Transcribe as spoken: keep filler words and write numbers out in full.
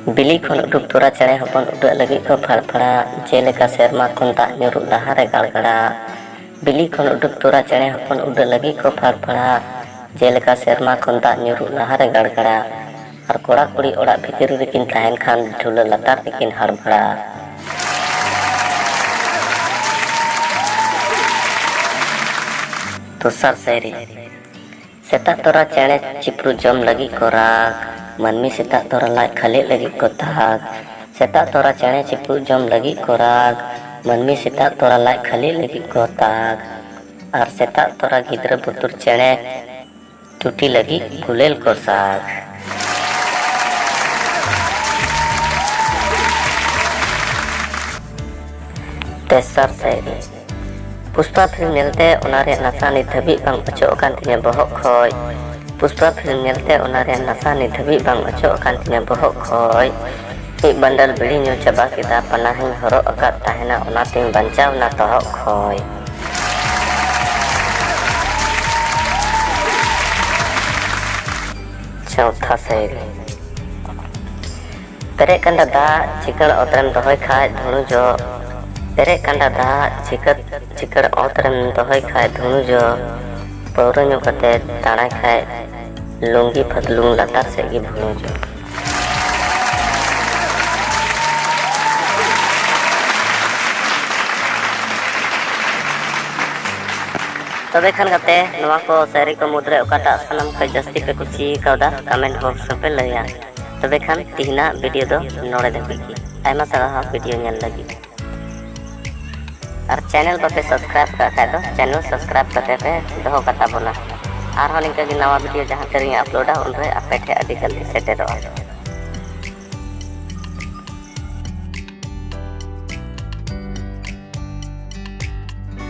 ᱵᱤᱞᱤ ᱠᱷᱚᱱ ᱩᱰᱩᱠ ᱛᱚᱨᱟ ᱪᱮᱬᱮ ᱦᱚᱯᱚᱱ ᱩᱰᱟᱹᱜ ᱞᱟᱹᱜᱤᱫ ᱠᱚ ᱯᱷᱟᱲᱯᱷᱟᱲᱟ, ᱡᱮᱞᱮᱠᱟ ᱥᱮᱨᱢᱟ ᱠᱷᱚᱱ ᱫᱟᱜ ᱧᱩᱨᱩᱜ ᱞᱟᱦᱟᱨᱮ ᱜᱟᱲᱜᱟᱲᱟ᱾ ᱵᱤᱞᱤ ᱠᱷᱚᱱ ᱩᱰᱩᱠ ᱛᱚᱨᱟ ᱪᱮᱬᱮ ᱦᱚᱯᱚᱱ ᱩᱰᱟᱹᱜ ᱞᱟᱹᱜᱤᱫ ᱠᱚ ᱯᱷᱟᱲᱯᱷᱟᱲᱟ, ᱡᱮᱞᱮᱠᱟ ᱥᱮᱨᱢᱟ ᱠᱷᱚᱱ ᱫᱟᱜ ᱧᱩᱨᱩᱜ ᱞᱟᱦᱟᱨᱮ ᱜᱟᱲᱜᱟᱲᱟ᱾ ᱟᱨ ᱠᱚᱲᱟ ᱠᱩᱲᱤ ᱚᱲᱟᱜ ᱵᱷᱤᱛᱤᱨ ᱨᱮᱠᱤᱱ ᱛᱟᱦᱮᱱ ᱠᱷᱟᱱ ᱡᱷᱩᱞᱟᱹ ᱞᱟᱛᱟᱨ ᱨᱮᱠᱤᱱ ᱦᱟᱲᱵᱷᱟᱲᱟ᱾ ᱫᱚᱥᱟᱨ ᱥᱟᱭᱨᱤ᱾ ᱥᱮᱛᱟᱜ ᱛᱚᱨᱟ ᱪᱮᱬᱮ ᱪᱤᱯᱨᱩ ᱡᱚᱢ ᱞᱟᱹᱜᱤᱫ ᱠᱚ ᱨᱟᱜᱽ, ᱢᱟᱹᱱᱢᱤ ᱥᱮᱛᱟᱜ ᱛᱚᱨᱟ ᱞᱟᱡ ᱠᱷᱟᱹᱞᱤ ᱞᱟᱹᱜᱤᱫ ᱠᱚ ᱛᱟᱜᱽ᱾ ᱥᱮᱛᱟᱜ ᱛᱚᱨᱟ ᱪᱮᱬᱮ ᱪᱤᱯᱨᱩ ᱡᱚᱢ ᱞᱟᱹᱜᱤᱫ ᱠᱚ ᱨᱟᱜᱽ, ᱢᱟᱹᱱᱢᱤ ᱥᱮᱛᱟᱜ ᱛᱚᱨᱟ ᱞᱟᱡ ᱠᱷᱟᱹᱞᱤ ᱞᱟᱹᱜᱤᱫ ᱠᱚ ᱛᱟᱜᱽ᱾ ᱟᱨ ᱥᱮᱛᱟᱜ ᱛᱚᱨᱟ ᱜᱤᱫᱽᱨᱟᱹ ᱵᱩᱛᱩᱨ ᱪᱮᱬᱮ ᱪᱩᱴᱤ ᱞᱟᱹᱜᱤᱫ ᱜᱩᱞᱮᱞ ᱠᱚ ᱥᱟᱜᱽ᱾ ᱛᱮᱥᱟᱨ ᱥᱟᱭᱨᱤ᱾ ᱯᱩᱥᱯᱟ ᱯᱷᱤᱞᱢ ᱧᱮᱞᱛᱮ ᱚᱱᱟ ᱨᱮᱭᱟᱜ ᱱᱟᱥᱟ ᱱᱤᱛ ᱫᱷᱟᱹᱵᱤᱡ ᱵᱟᱝ ᱚᱪᱚᱜ ᱟᱠᱟᱱ ᱛᱤᱧᱟᱹ ᱵᱚᱦᱚᱜ ᱠᱷᱚᱡ᱾ ᱯᱩᱥᱯᱟ ᱯᱷᱤᱞᱢ ᱧᱮᱞᱛᱮ ᱚᱱᱟ ᱨᱮᱭᱟᱜ ᱱᱟᱥᱟ ᱱᱤᱛ ᱫᱷᱟᱹᱵᱤᱡ ᱵᱟᱝ ᱚᱪᱚᱜ ᱟᱠᱟᱱ ᱛᱤᱧᱟᱹ ᱵᱚᱦᱚᱜ ᱠᱷᱚᱡ᱾ ᱢᱤᱫ ᱵᱟᱱᱰᱟᱞ ᱵᱤᱲᱤ ᱧᱩ ᱪᱟᱵᱟ ᱠᱮᱫᱟ, ᱯᱟᱱᱟᱦᱤᱧ ᱦᱚᱨᱚᱜ ᱟᱠᱟᱫ ᱛᱟᱦᱮᱱᱟ, ᱚᱱᱟᱛᱤᱧ ᱵᱟᱧᱪᱟᱣ ᱮᱱᱟ ᱛᱚᱦᱚᱜ ᱠᱷᱚᱡ᱾ ᱪᱚᱣᱛᱷᱟ ᱥᱟᱭᱨᱤ᱾ ᱯᱮᱨᱮᱡ ᱠᱟᱸᱰᱟ ᱫᱟᱜ ᱪᱤᱠᱟᱹᱲ ᱚᱛ ᱨᱮᱢ ᱫᱚᱦᱚᱭ ᱠᱷᱟᱡ ᱫᱷᱩᱬᱩ ᱡᱚᱜ᱾ ᱯᱮᱨᱮᱡ ᱠᱟᱸᱰᱟ ᱫᱟᱜ ᱪᱤᱠᱟᱹᱲ, ᱪᱤᱠᱟᱹᱲ ᱚᱛ ᱨᱮᱢ ᱫᱚᱦᱚᱭ ᱠᱷᱟᱡ ᱫᱷᱩᱬᱩ ᱡᱚᱜ᱾ ᱯᱟᱹᱣᱨᱟᱹ ᱧᱩ ᱠᱟᱛᱮ ᱫᱟᱬᱟᱭ ᱠᱷᱟᱡ ᱞᱩᱝᱜᱤ ᱯᱷᱟᱹᱛᱞᱩᱝ ᱞᱟᱛᱟᱨ ᱥᱮᱫ ᱜᱮ ᱵᱷᱩᱬᱩ ᱡᱚᱜ᱾ ᱛᱚᱵᱮ ᱠᱷᱟᱱ ᱜᱟᱛᱮ, ᱱᱚᱣᱟ ᱠᱚ ᱥᱟᱭᱨᱤ ᱠᱚ ᱢᱩᱫᱽᱨᱮ ᱚᱠᱟᱴᱟᱜ ᱥᱟᱱᱟᱢ ᱠᱷᱚᱱ ᱡᱟᱹᱥᱛᱤ ᱯᱮ ᱠᱩᱥᱤ ᱠᱟᱣᱫᱟ, comment box ᱨᱮᱯᱮ ᱞᱟᱹᱭᱟ᱾ ᱛᱚᱵᱮ ᱠᱷᱟᱱ ᱛᱤᱦᱤᱧᱟᱜ video ᱫᱚ ᱱᱚᱰᱮ ᱫᱷᱟᱹᱵᱤᱡ ᱜᱮ᱾ ᱟᱭᱢᱟ ᱥᱟᱨᱦᱟᱣ video ᱧᱮᱞ ᱞᱟᱹᱜᱤᱫ᱾ ᱟᱨ channel ᱵᱟᱯᱮ subscribe ᱠᱟᱜ ᱠᱷᱟᱡ ᱫᱚ channel subscribe ᱠᱟᱛᱮ ᱯᱮ ᱫᱚᱦᱚ ᱠᱟᱛᱟ ᱵᱚᱱᱟ᱾ ᱟᱨᱦᱚᱸ ᱱᱤᱝᱠᱟᱹ ᱜᱮ ᱱᱟᱣᱟ video ᱡᱟᱦᱟᱸ ᱛᱤᱨᱮᱧ uploadᱟ, ᱩᱱᱨᱮ ᱟᱯᱮ ᱴᱷᱮᱱ ᱟᱹᱰᱤ ᱡᱚᱞᱫᱤ ᱥᱮᱴᱮᱨᱚᱜᱼᱟ᱾